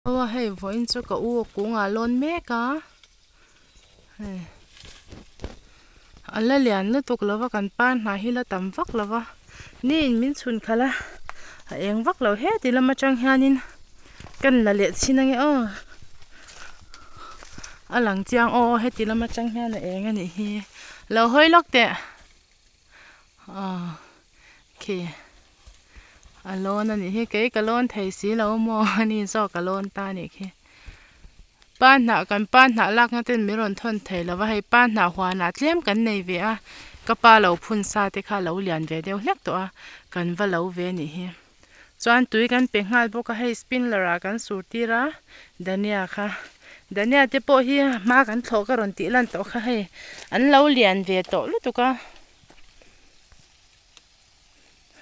Aw hei vawiin chu ka u a kungah lawn mek a hei a la lian lutuk lo va kan par hnah hi la tam vak lo va ni in min chhun khalh a a eng vak lo heti lam atang hianin kan la leh chhin ange aw a lang chiang aw heti lam atang hian a eng a nih hi lo hawi lawk teh. Aw khi a lawn a nih hi kei ka lawn thei si lo maw ani zawk a lawn ta a nih khi pa hnah kan pa hnah lakna ten min rawn thawn thei lo va hei pa hnah huanah tlem kan nei ve a ka pa lo phun sa te kha a lo lian ve deuh hlek tawh a kan va lo ve a nih hi chuan tui kan pe nghal bawk a hei spinler ah kan sur tir a dhania kha dhania te pawh hi hma kan thlawh ka rawn tih lan tawh kha hei an lo lian ve tawh lutuk a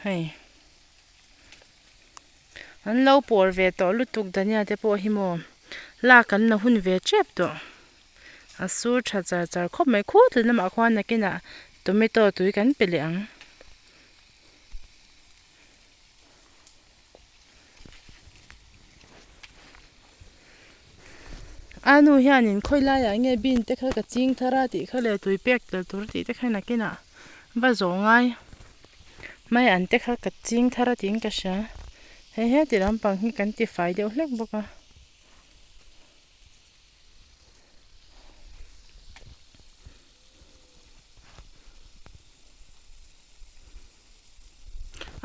hei an lo pawr ve tawh lutuk dhania te pawh hi maw lak an la hun ve tep tawh a sur tha char char khawp mai khut lamah khuan nakinah tomato tui kan pe leh ang. A nu hianin khawi laiah nge bean te kha ka ching thar a tih kha leh tui pek tel tur tih te kha nakinah va zawh ngai mai an te kha ka ching thar a tiin ka hria hei heti lampang hi kan ti fai deuh hlek bawk a.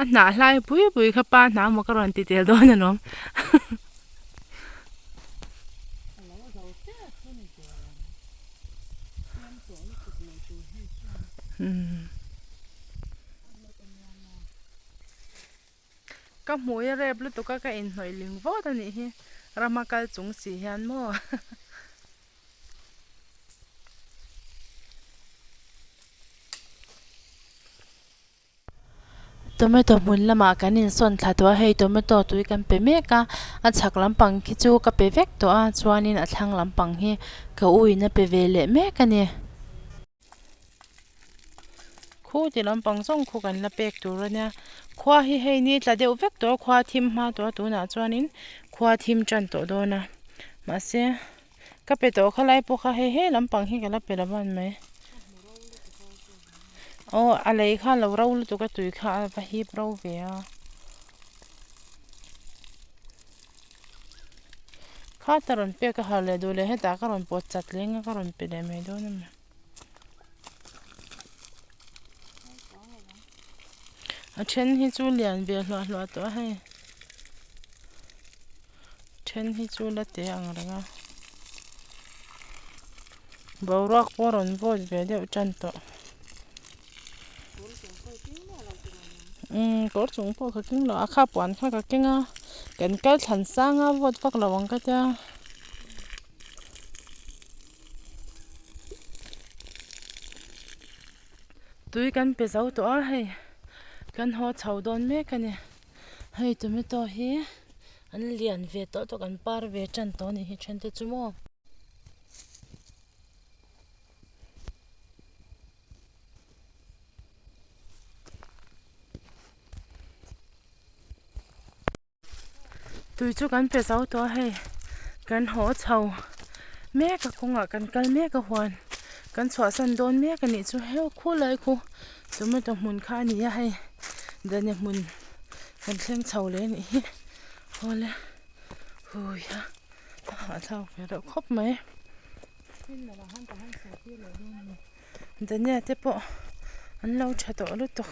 A hnah hlai pui pui kha pa hnah maw ka rawn ti tel dawn alawm Ka hmui a rep lutuk a ka inhnawih ling vawt a nih hi rama kal chung si hian maw. Tomato hmun lamah kan insawn thla tawh a hei tomato tui kan pe mek a a chhak lampang khi chu ka pe vek tawh a chuanin a thlang lampang hi ka u in a pe ve leh mek a ni. Khu ti lampang zawng khu kan la pek tur a nia khua hi hei ni tla deuh vek tawh a khua thim hma tawh a tunah chuanin khua thim tan tawh dawn a mahse ka pe tawh kha lai pawh kha hei he lampang hi ka la pe lo a ni mai aw a lei kha a lo ro lutuk a tui kha a va hip ro ve a. Kha ta rawn pek a har leh duh leh hetah ka rawn pawt chat leng a ka rawn pe leh mai dawn a ni. A then hi chu lian ve hluah hluah tawh a hei then hi chu la te ang reng a boruak pawh a rawn vawt ve deuh tan tawh. Umm kawr chung pawh ka keng lo a kha puan kha ka keng a kan kal thlan sang a vawt vak lo ang ka tia. Tui kan pe zo tawh a hei kan haw chho dawn mek a ni hei tomato hi an lian ve tawh tawh kan par ve tan tawh a nih hi then te chu maw. Tui chu kan pe zo tawh a hei kan haw chho mek a kawngah kan kal mek a huan kan chhuahsan dawn mek a nih chu heu khulai khu tomato hmun kha a ni a hei dania hmun kan thleng chho leh a nih hi awle hui a a hahthlak ve reuh khawp mai. Dania te pawh an lo tha tawh lutuk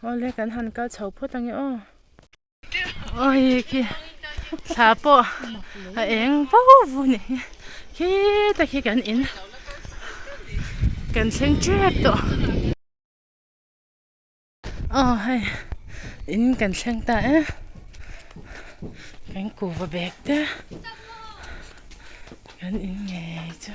awle kan han kal chho phawt ange aw awi khi thla pawh a eng vo vo ni hi khita khi kan in kan thleng tep tawh. Aw hei in kan thleng ta e kan kuhva bag te kan in ngei chu.